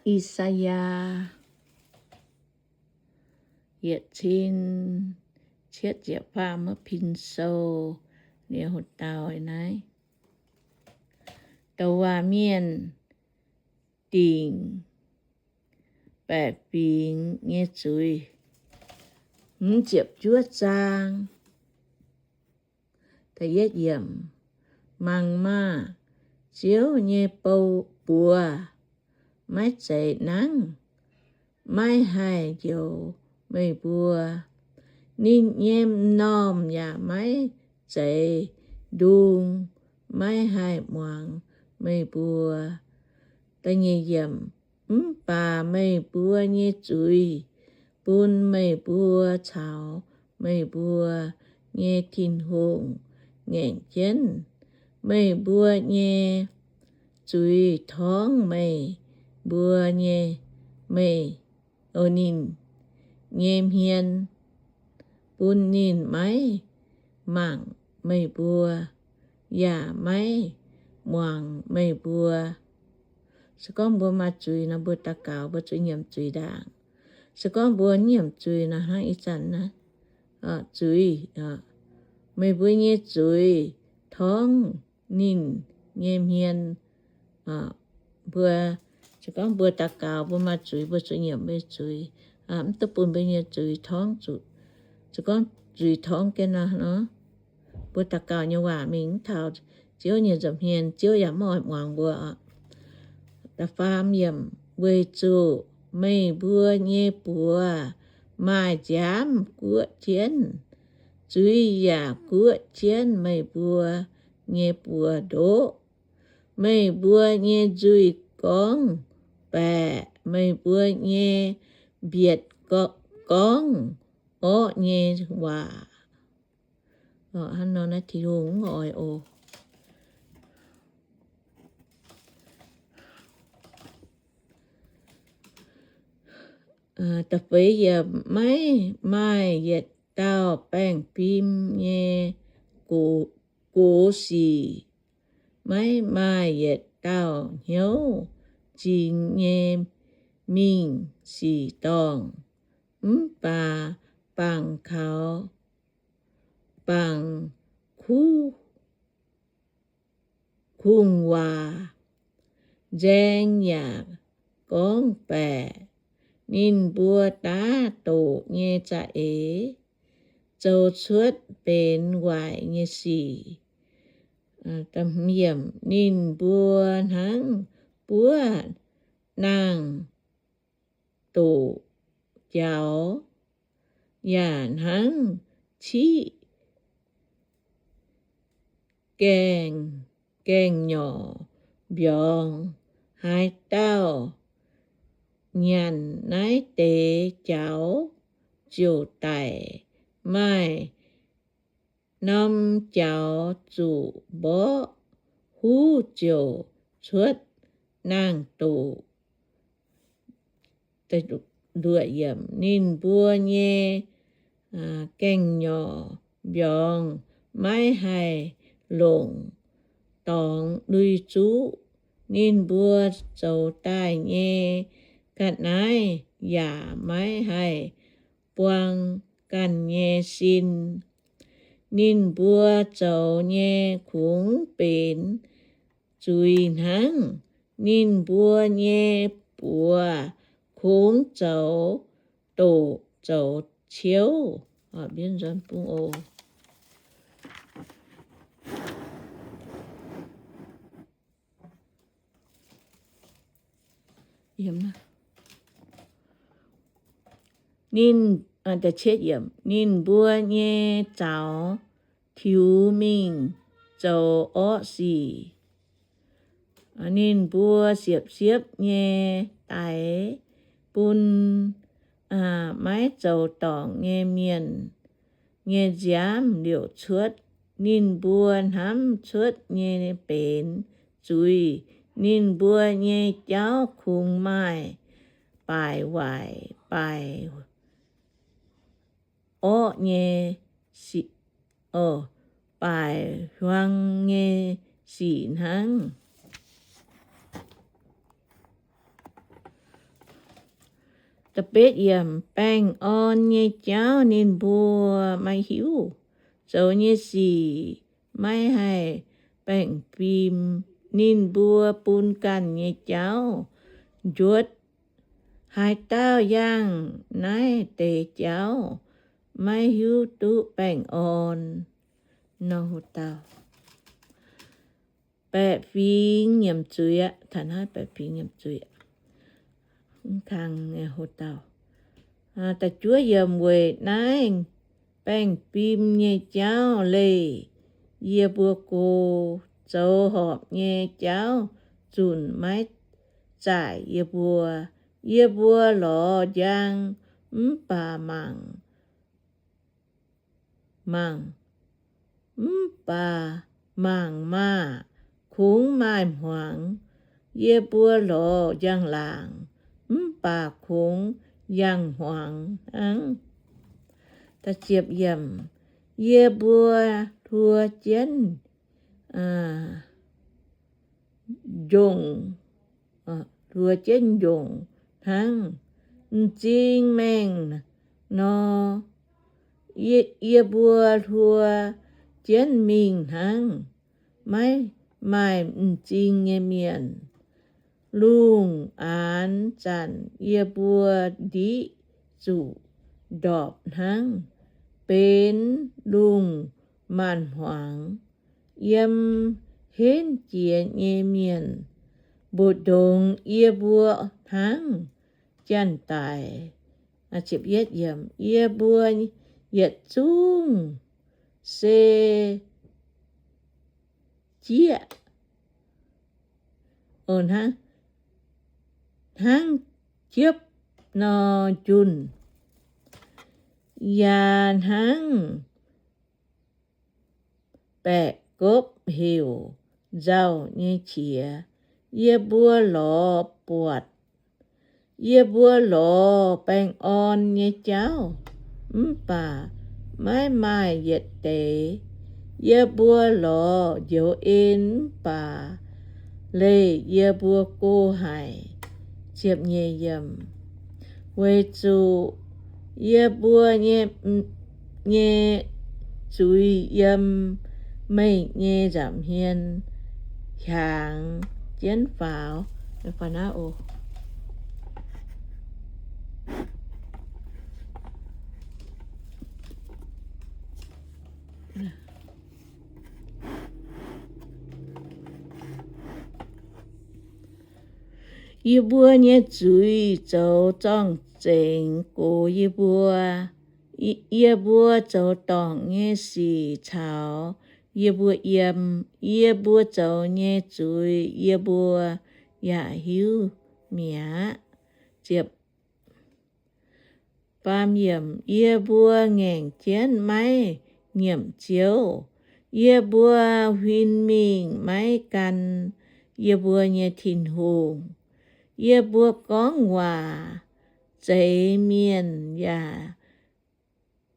I^saa^yaa yietc cin cietv ziepc faam wuov pin sou, liuz hoc dauh naaiv, douc waac mienh dingc baeqc fingx nyei zuiz. Hmz ziepc juov zaang. Mangc maah! Ziouv nyei bou buoz maiv zeiz nangv, maiv haih njoux meih mbuo. Ninh nyei m'normh yaac maiv zeiz ndung, maiv haih muangx meih mbuo. Mv baac meih mbuo nyei zuiz bun meih mbuo caux meih mbuo nyei Tin-Hungh ngaengc jienv. Meih mbuo nyei zuiz torngv meih mbuo nyei, meih, o, ninh nyei hmien, bun ninh maiv mangc meih mbuo yaac maiv muangx meih mbuo. Se gorngv mbuo maaih zuiz nor, mbuo daux gaux mbuo zuqc nyiemc zuiz ndaangc. Se gorngv mbuo nyiemc zuiz nor, hnangv ih zanc naaiv, zuiz, meih mbuo nyei zuiz torngv ninh nyei hmien. Mbuo, se gorngv mbuo daux gaux mbuo maaih zuiz, mbuo zuqc nyiemc mbuo nyei zuiz, mv duqv bun mbuo nyei zuiz torngv zuqc. Se gorngv zuiz torngv jienv nor, mbuo daux gaux nyei waac mingh mv taux Ziouv nyei nza'hmien, Ziouv yaac mv oix muangx mbuo oc. Da'faam yiemc, weic zuqc meih mbuo nyei buoz maaih nziaamv guoqv jienv, zuiz yaac guoqv jienv meih mbuo nyei buoz-ndoqv. Meih mbuo nyei nzuih gorngv baeqc, meih mbuo nyei mbietc gorngv orqv nyei waac. Hnangv nor naaiv Tin-Hungh mv oix oc. Da'feix yiemc, maiv maaih yietc dauh baengh fim nyei gox sic, maiv maaih yietc dauh hnyouv zingx nyei mingh sic dorngh. Mv baac bangc kaux, bangc kuv kungx waac, nzaeng yaac gorngv baeqc. Ninh mbuo daav doqc nyei za'eix zoux cuotv benx waaic nyei sic. Ninh mbuo hnangv buov nangh doqc jaux, yaac hnangv ciqv gaengh, gaengh nyorc mbiorngz. Haaix dauh nyanc naaiv deix jaux ziouc daic. Maaih norm jaux zuqc mborqv, huv ziouc cuotv nangh doqc. Ninh mbuo nyei gaengh nyorc mbiorngz maiv haih longc dorngx lui-zuqv. Ninh mbuo zoux daaih nyei ga'naaiv yaac maiv haih buang ganh nyei sin. Ninh mbuo zoux nyei kungx benx zuiz hnangv. Ninh mbuo nyei buoz kungx zoux doqc zoux ciouv. Ninh, ninh mbuo nyei zaux tiux mingh zoux orqv sic. Ninh mbuo siepv-siepv nyei daix bun maiv zoux dorngc nyei mienh nyei nziaamv liouc cuotv. Ninh mbuo hnamv cuotv nyei benx zuiz. Ninh mbuo nyei jauv kungx maaih baaic waaic, baaic orqv nyei sic, baaic huang nyei sic hnangv. Da'betv yiemc, baengh orn nyei jauv ninh mbuo maiv hiuv, zoux nyei sic maiv haih baengh fim. Ninh mbuo bun ganh nyei jauv njuotv. Haaix dauh yangh naaiv deix jauv maiv hiuv duqv baengh orn. Nor hlo dauh baeqc fingx nyiemc zuiz aqv. Taux naaiv baeqc fingx nyiemc zuiz aqv. Kang hlo dauh. Da'juov yiemc, weic naaiv baengh fim nyei jauv leih yie mbuo go, zoux horpc nyei jauv zunc maiv zaaic yie mbuo. Yie mbuo lorz njang mv baac mangc mangc, mv baac mangc maah! Kungx maaih hmuangx. Yie mbuo lorz njang-laangc, mv baac kungx yangh hmuangx hnangv. Yie mbuo hluo jienv njongc, hluo jienv njongc hnangv. M'zing maengh nor, yie mbuo hluo jienv mingh hnangv. Maiv maaih m'zing nyei mienh. Lungh aanx zanc yie mbuo ndiqv zuqc ndorpc hnangv, benx lungh maanc hmuangx. Yiem henv jiex nyei mienh mbu'ndongx yie mbuo hnangv janx-daic. Yie mbuo yietc zungv se jieqv, hnangv jiepv nor njunh, yaac hnangv baeqc gopv heuc nzauh nyei qiex. Yie mbuo lorz buatc, yie mbuo lorz baengh orn nyei jauv, mv baac maiv maaih yietc deix. Yie mbuo lorz njoux en, mv baac leih yie mbuo go haic. Weic zuqc yie mbuo nyei zuiz yiem meih nyei nza'hmien hiaangx jienv faaux. Yie mbuo nyei zuiz zoux zorng-zengx gox yie mbuo. Yie mbuo zoux dorngc nyei sic caux yie mbuo yiem. Yie mbuo zoux nyei zuiz yie mbuo yaac hiuv mi'aqv. Baam yiemc, yie mbuo ngaengc jienv maiv nyiemc Ziouv. Yie mbuo huin mingh maiv gan yie mbuo nyei Tin-Hungh. Yie mbuo gorngv waac zeix mienh yaac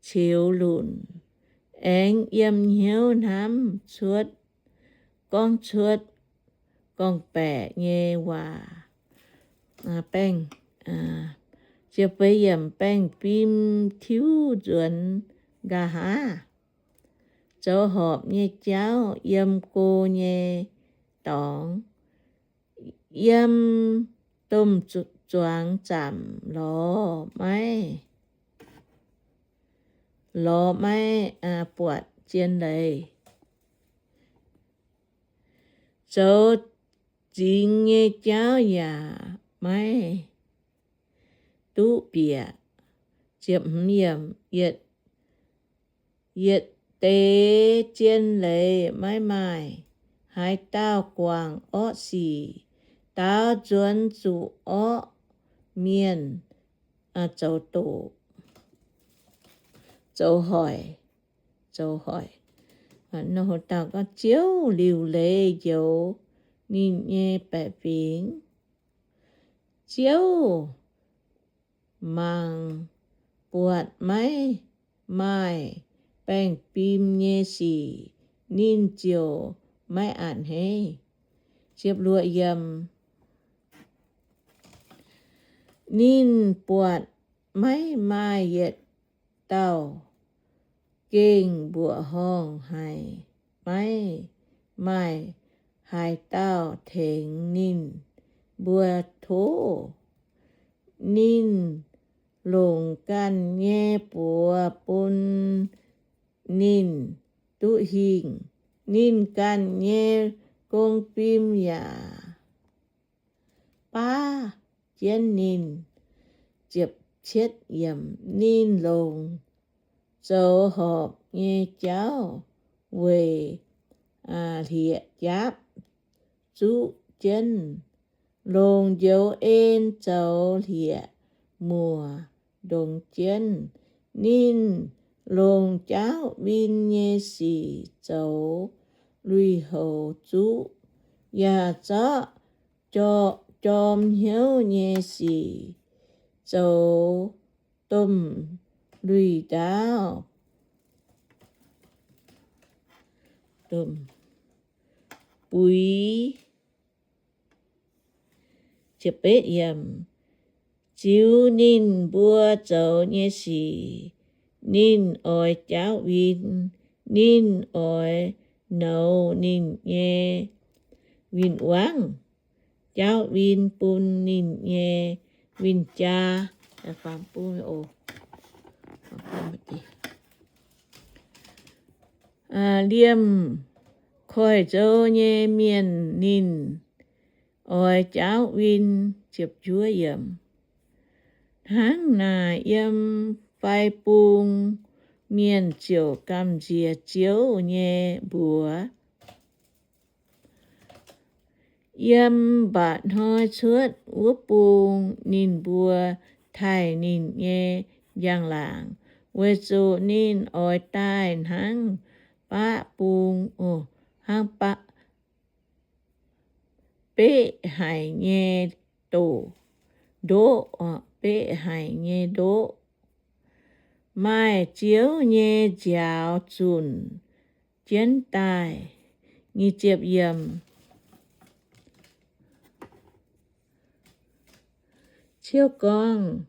ceux lunc, aengx yiem hnyouv hnamv cuotv, gorngv cuotv gorngv-baeqc nyei waac. Baengh, ziepc feix yiemc, baengh fim tiuv nzuonx nqa'haav, zoux horpc nyei jauv yiem go nyei dorngx, yiem domh zuangx zaamc lorz maiv, lorz maiv buatc zien leiz. Zoux zingx nyei jauv yaac maiv duqv bieqc. Yietc deix zien leiz maiv maaih. Haaix dauh guangc orqv sic, daaux nzuonx zuqc orqv mienh zoux doqc, zoux hoic, zoux hoic. Ziouv liuc leiz njoux ninh nyei baeqc fingx. Ziouv mangc buatc maiv maaih baengh fim nyei sic, ninh ziouc maiv a'hneiv. Ninh buatc maiv maaih yietc dauh gengh mbuoqc horngh haic, maiv maaih haaix dauh tengx ninh mbuo tov. Ninh longc ganh nyei buoz bun ninh duqv hingh. Ninh ganh nyei gong fim yaac baav jienv ninh. Ziepc cietv yiemc, ninh longc zoux horpc nyei jauv weic hlieqv jaapv zuqv jienv, longc njoux en zoux hlieqv muoc ndongx jienv. Ninh longc jaauv win nyei sic zoux lui-houx zuqv, yaac zorqv jorm hnyouv nyei sic zoux domh lui-ndaauv, domh buix. Ziux ninh mbuo zoux nyei sic, ninh oix jaauv win. Ninh oix nouz ninh nyei win-wangv, jaauv win bun ninh nyei win-jaa. Liemh koiv-nzou nyei mienh ninh oix jaauv win. Hnangv naaic, yiem fai bung mienh ziouc gamh nziex Ziouv nyei mbuox. Yiem mba'hnoi cuotv wuov bung ninh mbuo taaih ninh nyei njang-laangc, weic zuqc ninh oix daaih hnangv baqv bung, hnangv baqv beqv haic nyei doqc, ndoqv, beqv haic nyei ndoqv, maaih Ziouv nyei nziaaux zunc jienv daaih. Ziouv gorngv,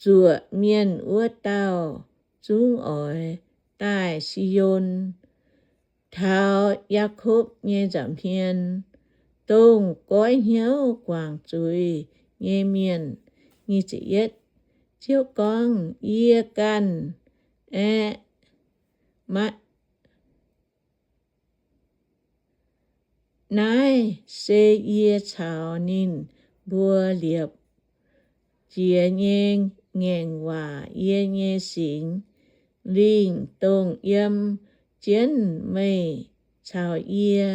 Zuoqc mienh wuov dauh zungv oix daaih Si^on, taux Yaakopv nyei nza'hmien, dongh goiv hnyouv guangc zuiz nyei mienh. Ziouv gorngv, Yie ganh aeqv, naaiv se yie caux ninh mbuo liepc jiez nyei ngaengc waac, yie nyei Singx Lingh, dongh yiem jienv meih caux yie,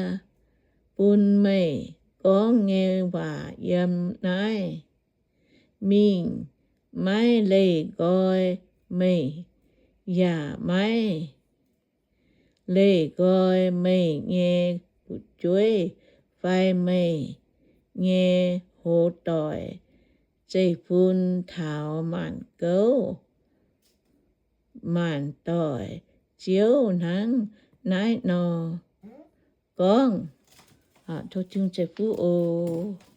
bun meih gorngv nyei waac yiem naaiv mingh maiv leih nqoi meih, yaac maiv leih nqoi meih nyei fu'jueiv fai meih nyei hoz doic zeiv-fun taux maanc gouv maanc doic. Ziouv hnangv naaiv nor gorngv. Tov Tin-Hungh ceix fuqv oc.